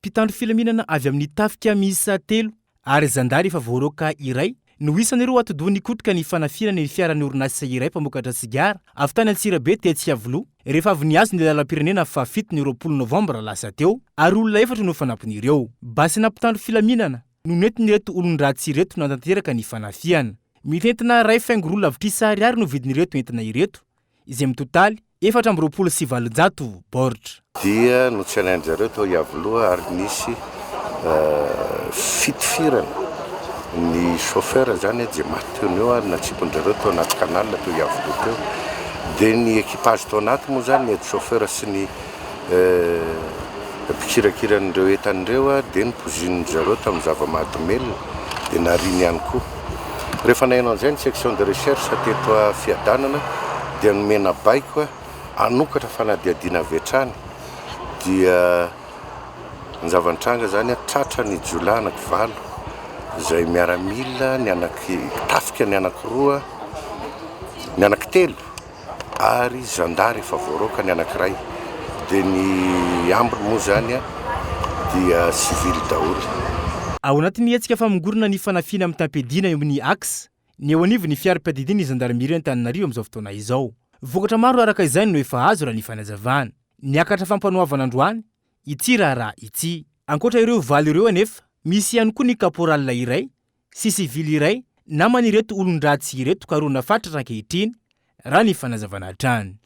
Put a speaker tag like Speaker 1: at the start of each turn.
Speaker 1: Mpitandro filaminana avy amin'ny tafika miisa telo ary zandary efa voaroaka iray no isan'ireo atidoha nikotrika ny fanafihana ny fiaran'ny orinasa iray mpamokatra sigara avy tany Antsirabe tetsy Iavoloha rehefa avy nihazo ny lalam-pirenena fahafito ny 20 novambra lasa teo ary olona efatra no fanampin'ireo. Basy-na mpitandro filaminana no nentin'ireto olon-dratsy ireto nanatanteraka ny fanafihana. Mitentina 1,2 lavitrisa ariary no vidin'ireto entana ireto izay mitotaly 824 baoritra.
Speaker 2: Dia notsenain-dry zareo tao Iavoloha ary nisy fitifirana ny chauffeur zany dia maty teo no eo ary natsipin-dry zareo tao anaty canal teo Iavoloha teo. Dia ny équipage tao anaty moa zany, ny aide chauffeur sy ny mpikirakira an'ireo entana ireo, dia nopoizinin-dry zareo tamin'ny zava-mahadomelina dia nariny ihany koa. Rehefa naheno an'izay ny section de recherche teto Fiadanana dia nomena baiko hanokatra fanadihadiana avy hatrany. Dia ny zava-nitranga zany, tratra ny jiolahy anankivalo izay miaramila ny anaky tafika ny anankiroa, ny anankitelo ary zandary efa voaroaka ny anankiray, dia ny ambiny moa zany dia sivily daholo.
Speaker 1: Ao anatin'ny hetsika famongorana ny fanafihana mitam-piadiana eo amin'ny axe ny eo anivon'ny fiara-piadidian'ny zandarmerie Antananarivo amin'izao fotoana izao. Vokatra maro araka izany no efa azo raha ny fanazavana. Niakatra fampanoavana androany ity raharaha ity. Ankoatra ireo valo ireo anefa, misy ihany koa ny caporal iray sy sivily iray naman'ireto olon-dratsy ireto karohina fatratra ankehitriny raha ny fanazavana hatrany.